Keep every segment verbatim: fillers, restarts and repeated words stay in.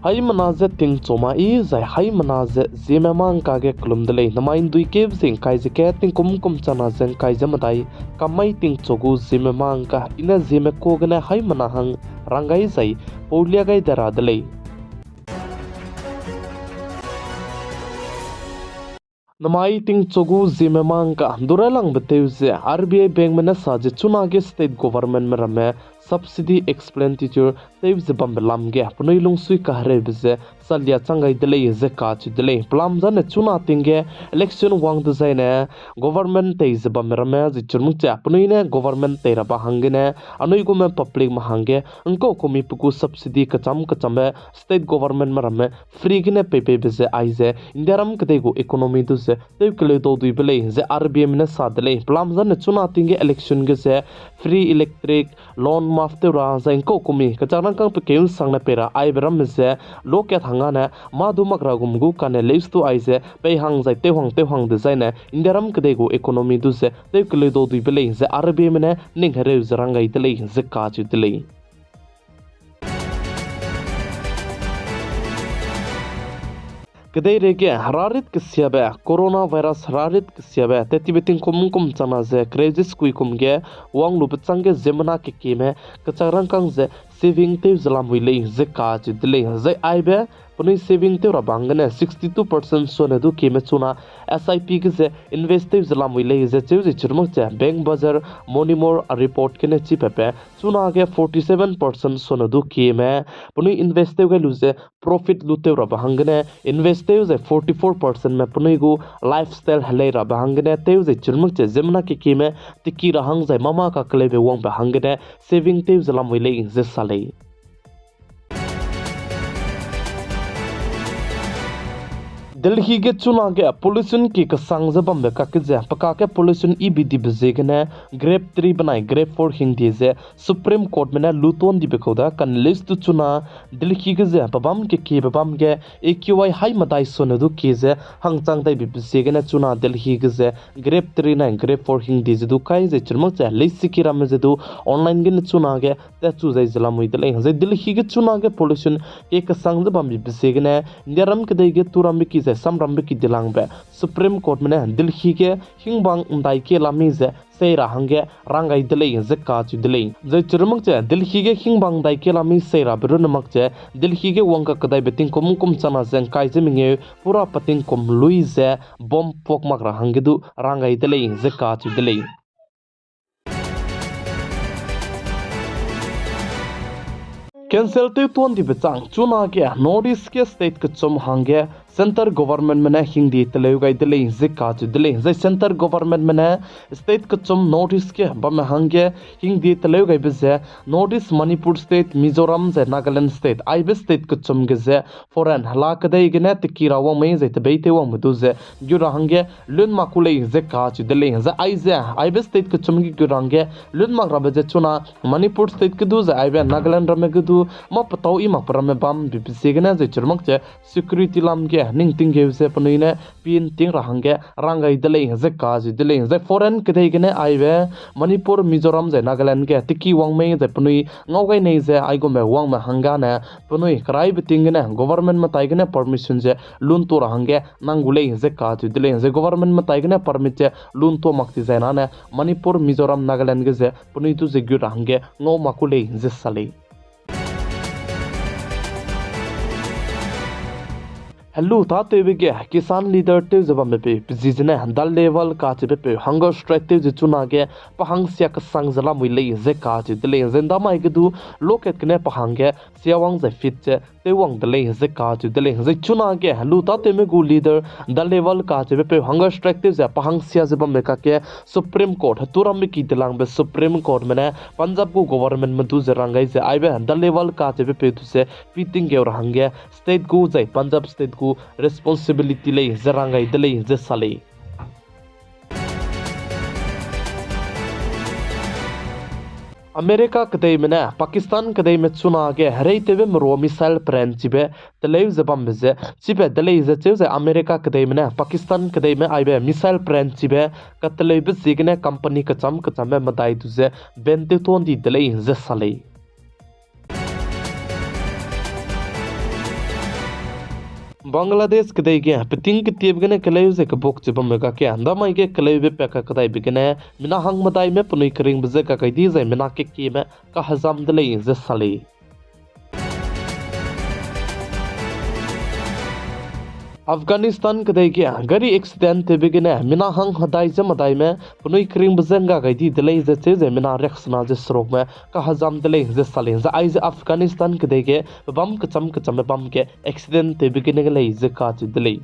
Haimena ze tingchu ma i zai haimena ze Zeme mangka ge kelum de lei. Namai ndui keu ze ngkai ze ke tingkum kum chana ze ngkai ze medai, kamai tingchu gu Zeme mangka i ne Zeme ka gene haimena hang rang gai zai paulia gai de ra de lei. Namai tingchu gu Zeme mangka durailangbe tew ze R B I Bankme ne sa ze chunage state governmentme ramme subsidy expenditure tew ze bambe lam ge penui lungsui kahereube ze salia chang gai de lei ze kacheu de lei. Pelam zane chuna ting ge election wang dezaine government tei ze bamme ramme zai chirmuk che penui ne government tei ra ba hanggene anui gume publicme hangge ngkau kumi pe gu subsidy kecham kechambe state governmentme ramme free gene peipeibe ze aize Indiaram kedei gu economy du ze tew keleu dau duibe lei ze R B Ime ne sa de lei. Pelam zane chuna ting ge election ge ze free electric, loan maaf tew ra zai ngkau kumi kechak rangkâng pe keu nsangne pei ra aibe ramme ze lokat hangane mâ du mak ra gum gu kane leuse du aize pei hang zai tew hang tew hang dezaine Indiaram kedei gu economy du ze tew keleu dau duibe lei ze R B Ime ne ning hereu ze rang gai de lei ze kacheu de lei. Kedeirei ge herarit kesiabe, coronavirus herarit kesiabe, tettibe tingkum kum chana ze kereu ze sukui kum ge wang lube chângge ziemmena kekieme kechak rangkâng ze saving tew ze lamui lei ze kacheu de lei. Zai aibe penui saving tew ra ba hanggene sixty two percent sone du kieme chuna S I P ge ze invest tew ze lamui lei ze cheu ze chirmuk che Bank Bazaar Morning report gene chipabe chunage forty seven percent sone du kieme penui invest tew gai lu ze profit lu tew ra ba hanggene invest tew zai forty four percentme penui gu lifestyle helei ra ba hanggene tew zai chirmuk che ziemmena kekieme teki ra hang zai mâ mâ kakeleube wangbe hanggene saving tew ze lamui lei ze sa lei. Delhi ge chunage pollution ki kesang ze bambe kakge ze pe kakge pollution ibe dibe ziegene grade three benai grade four hingdie ze Supreme Courtme ne lutuan dibe kau da kane leuse du chuna Delhi ge ze pebâm kekiebe bâm ge A Q I haî medai sone du kie ze hangchang daibe ziegene chuna Delhi ge ze grade three nai grade four hingdie ze du kai zai chirmuk che leisiki ramme ze du online gene chunage tatchu zai ze lamui de lei. Zai Delhi ge chunage pollution ki kesang ze bambe ziegene Indiaram kedei ge turambe ki zai samrambe ki dilangbe Supreme Courtme ne Delhi ge hingbang ndai kie lamei ze sei ra hangge rang gai de lei ze kacheu de lei. Zai chirmuk che Delhi ge hingbang ndai kie lamei sei rabe runne mak che Delhi ge wang kakedaibe tingkum kum chana ze ngkai ze mengeu pura petingkum lui ze bomb puak mak ra hangge du rang gai de lei ze kacheu de lei. Cancel tewtuan dibe chang chunage North East ge state kechum hangge centre governmentme ne hingdie teleu gai de lei ze kacheu de lei. Zai centre governmentme ne state kechum North East ge bamme hangge hingdie teleu gaibe ze North East Manipur state, Mizoram zai Nagaland state, aibe state kechum ge ze foreign hela kedei gene teki ra wang mei zai tebeitew wangme du ze gu ra hangge lun mak ku lei ze kacheu de lei. Zai aize aibe state kechum ge gu ra hangge lun mak rabe ze chuna Manipur state ge du zai aibe Nagaland ramme ge du mâ petâu i makpe ramme bambe ziegene zai chirmuk che security lam ge ning tinggeu ze penui ne pin ting ra hangge rang gai de lei ze kacheu de lei. Zai foreign kedei gene aibe Manipur, Mizoram zai Nagaland ge teki wang mei zai penui ngau gai nei ze aigumbe wangme hanggane penui keraibe ting gene government metai gene permission ze lun tu ra hangge nang gu lei ze kacheu de lei. Zai government metai gene permit ze lun tu mak ti zai nane Manipur, Mizoram, Nagaland ge ze penui du ze gu ra hangge ngau mak ku lei ze sa lei. Helu tâtewbe ge kisan leader tew ze bambepeu pe zi zene Dhaliwal kacheubepeu hunger strike tew ze chunage pe hangsia kesang ze lamui lei ze kacheu de lei. Zai ndamai ge du lokat gene pe hangge siawang zai fit ze tewwang de lei ze kacheu de lei. Zai chunage helu tâtewme gu leader Dhaliwal kacheubepeu hunger strike tew ze pe hangsia ze bambe kakge Supreme Court, heturambe ki dilangbe Supreme Courtme ne Punjab gu governmentme du ze rang gai ze aibe Dhaliwal kacheubepeu du ze pi tinggeu ra hangge state gu zai Punjab state gu responsibility lei ze rang gai de lei ze sa lei. America kedeime ne Pakistan kedeime chunage hereitewbe merua missile peranchibe teleu ze bambe ze chibe de lei ze cheu zai America kedeime ne Pakistan kedeime aibe missile peranchibe kateleube ziegene company kecham kechambe medai du ze ban tewtuan di de lei ze sa lei. Bangladesh kedei ge peting ketiebe gene keleu ze kebuk chi bamme kakge, ndamai ge keleube pa kakdaibe gene mina hang medaime penui keringbe je kakai di zai mina kekieme kahezam de lei ze sa lei. Afghanistan kedei ge gari accident tewbe gene mina hang hedai ze medaime penui keringbe je ngga gai di de lei ze cheu ze mina riaksena ze serukme kahezam de lei ze sa lei. Zai aize Afghanistan kedei ge pebâm kecham kechamme bam ge accident tewbe gene ge lei ze kacheu de lei.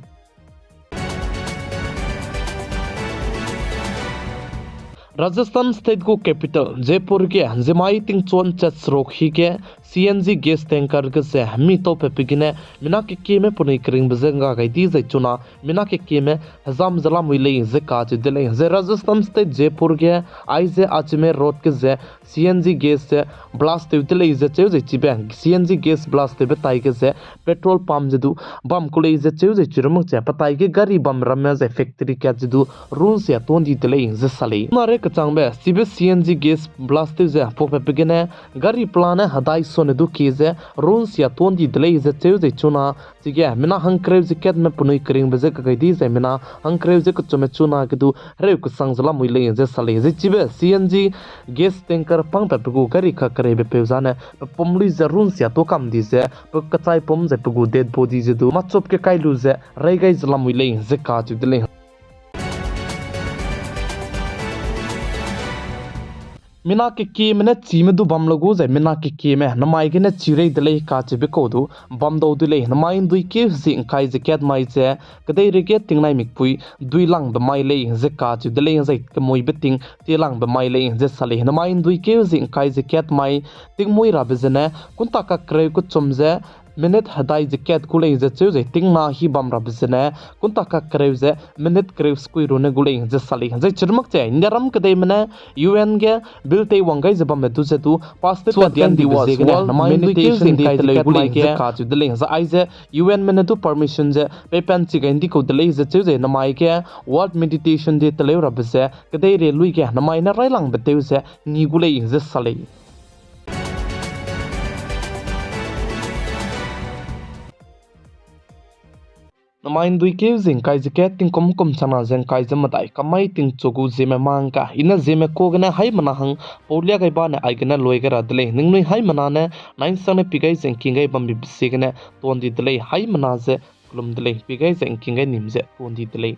Rajasthan State gu capital Jaipur ge ziemmai tingchuan chat seruk hi ge C N G gas tanker ge ze mi tau patbe gene mina kekieme penui keringbe je ngga gai di zai chuna mina kekieme hezam ze lamui lei ze kacheu de lei. Zai Rajasthan State Jaipur ge aize Ajmer Road ge ze C N G gas ze blast tew de lei ze cheu zai chibe C N G gas blast tewbe tai ge ze petrol pump ze du bam ku lei ze cheu zai chirumak che petai ge gari bam ramme zai factory kat ze du runsia tuan di de lei ze sa lei. Nare kechangbe chibe C N G gas blast tew ze pau patbe gene gari pelane hedai sone du kie ze runsia tuan di de lei ze cheu zai chuna chige mina hangkereu ze katme penui keringbe je kakai di zai mina hangkereu ze kechumme chuna ge du hereu kesang ze lamui lei ze sa lei. Zai chibe C N G gas tanker pang patbe gu gari kakereibe peu zane pe pum lui ze runsia tuâ kam di ze pe kechaipum zai pe gu dead body ze du machup ge kai lu ze rei gai ze lamui lei ze kacheu de lei. Mina kekieme ne chime du bam la gu zai mina kekieme namai gene chi rei de lei kacheube kau du bam dau de lei. Namai ndui keu zi ngkai ze kat mai ze kedeirei ge tingnai mikpui duilangbe mai lei ze kacheu de lei, zai kemuibe ting tielangbe mai lei ze sa lei. Namai ndui keu zi ngkai ze kat mai tingmui rabe zene kunta kakereu kechum ze minute hedai ze kat gu lei ze cheu zai tingna hi bam rabe zene kunta kakereu ze minute kereu sekui rune gu lei ze sa lei. Zai chirumak che Indiaram kedeime ne U N ge bill teiwang gai ze bamme du ze du pass tew pat dian dibe ziegene namai ndui keu zi ngkai teleu gu lei ze kacheu de lei. Zai aize U N me ne du permission ze peipat chi gai ndi kau de lei ze cheu zai namai ge World Meditation Day teleu rabe ze kedeirei lui ge namai ne railangbe tew ze ni gu lei ze sa lei. Namai ndui keu zi ngkai ze kat tingkum kum chana ze ngkai ze medai kamai tingchu gu ziemme mangka i ne ziemme kua gene haimena hang paulia gai bane aigene lui gai ra de lei. Ningnui haimena ne nainsang ne pi gai ze ngking gai bambibe ziegene tuan di de lei. Haimena ze kelum de lei, pi gai ze ngking gai nim ze tuan di de lei.